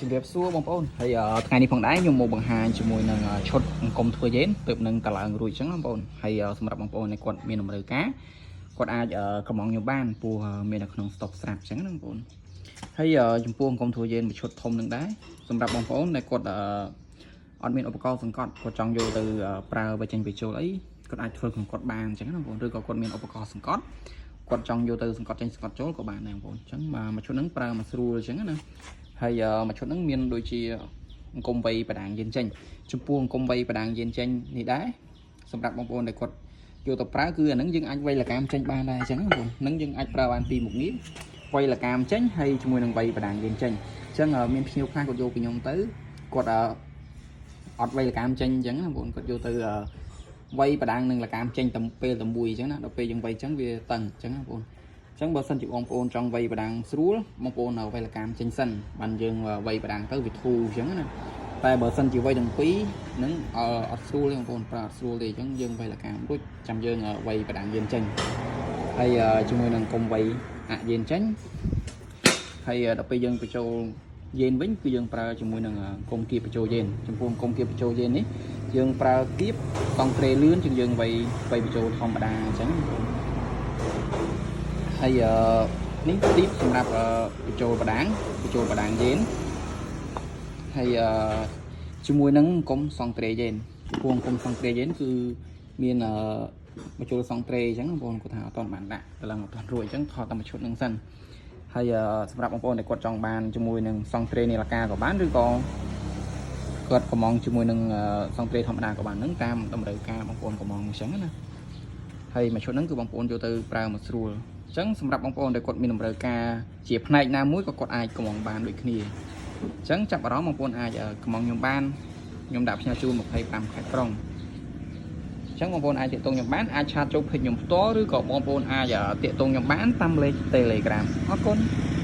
ជំរាបសួរបងប្អូនហើយថ្ងៃនេះផងដែរខ្ញុំមកបង្ហាញជាមួយនឹងឈុតអង្គុំធ្វើយ៉េនទើបនឹងតឡើងរួចអញ្ចឹងបងប្អូនហើយសម្រាប់បងប្អូនដែលគាត់មានតម្រូវការគាត់អាចកំងខ្ញុំបានព្រោះមាននៅក្នុង stock ស្រាប់អញ្ចឹងណាបងប្អូនហើយចំពោះអង្គុំធ្វើយ៉េនមួយឈុតធំនឹងដែរសម្រាប់បងប្អូនដែលគាត់អត់មានឧបករណ៍សង្កត់គាត់ចង់យកទៅប្រើបញ្ចេញបញ្ចូលអីគាត់អាចធ្វើក្នុងគាត់បានអញ្ចឹងណាបងប្អូនឬក៏គាត់មានឧបករណ៍សង្កត់គាត់ចង់យកទៅសង្កត់ចេញសង្កត់ចូលក៏បានដែរបងប្អូនអញ្ចឹងមួយឈុតហ្នឹងប្រើមកស្រួលអញ្ចឹងណា ហើយមួយឈុតហ្នឹងមានដូចជាអង្គុំវៃបដាងយានចេញចំពោះអង្គុំវៃបដាងយានចេញនេះដែរសម្រាប់បងប្អូនដែលគាត់យកទៅប្រើគឺអាហ្នឹងយើងអាចវៃលកាមចេញបានដែរអញ្ចឹងបងប្អូនហ្នឹងយើងអាចប្រើបានពីរមុខងារវៃលកាមចេញហើយជាមួយនឹងវៃបដាងយានចេញអញ្ចឹងមានភ្ញៀវខ្លះគាត់យកពីខ្ញុំទៅគាត់អត់វៃលកាមចេញអញ្ចឹងណាបងប្អូនគាត់យកទៅវៃបដាងនិងលកាមចេញតែពេលតែមួយអញ្ចឹងណាដល់ពេលយើងវៃអញ្ចឹងវាតឹងអញ្ចឹងណាបងប្អូន អញ្ចឹងបើសិនជាបងប្អូនចង់វៃបដាងស្រួលបងប្អូនវៃលកាមចេញសិនបានយើងវៃបដាងទៅវាធូរអញ្ចឹងណាតែបើសិនជាវៃទាំងពីរហ្នឹងអត់ស្រួលទេបងប្អូនប្រើអត់ស្រួលទេអញ្ចឹងយើងវៃលកាមរួចចាំយើងវៃបដាងយើងចេញហើយជាមួយនឹងកុំវៃអាក់យើងចេញហើយដល់ពេលយើងបញ្ចូលយេនវិញគឺយើងប្រើជាមួយនឹងកុំគៀបបញ្ចូលយេនចំពោះកុំគៀបបញ្ចូលយេននេះយើងប្រើគៀបតង់ត្រេលឿនជាងយើងវៃវៃបញ្ចូលធម្មតាអញ្ចឹងបងប្អូន ហើយនេះទីបសម្រាប់បញ្ចូលបដាងបញ្ចូលបដាងយេនហើយជាមួយនឹងអង្គុំសង់ត្រេយេនចំពោះអង្គុំសង់ត្រេយេនគឺមានបញ្ចូលសង់ត្រេអញ្ចឹងបងប្អូនគាត់ថាអត់ទាន់បានដាក់កន្លងអត់ទាន់រួចអញ្ចឹងថតតែមួយឈុតនឹងសិនហើយសម្រាប់បងប្អូនដែលគាត់ចង់បានជាមួយនឹងសង់ត្រេនីឡាកាក៏បានឬក៏គាត់កំងជាមួយនឹងសង់ត្រេធម្មតាក៏បានហ្នឹងតាមតម្រូវការបងប្អូនកំងអញ្ចឹងណាហើយមួយឈុតហ្នឹងគឺបងប្អូនយកទៅប្រើមកស្រួល អញ្ចឹងសម្រាប់បងប្អូនដែលគាត់មានតម្រូវការជាផ្នែកណាមួយក៏គាត់អាចកំងបានដូចគ្នាអញ្ចឹងចាប់អារម្មណ៍បងប្អូនអាចកំងខ្ញុំបានខ្ញុំដាក់ផ្ញើជូន25ខេត្តក្រុងអញ្ចឹងបងប្អូនអាចទាក់ទងខ្ញុំបានអាច chat ចូល page ខ្ញុំផ្ទាល់ឬក៏បងប្អូនអាចទាក់ទងខ្ញុំបានតាមលេខ Telegram អរគុណ។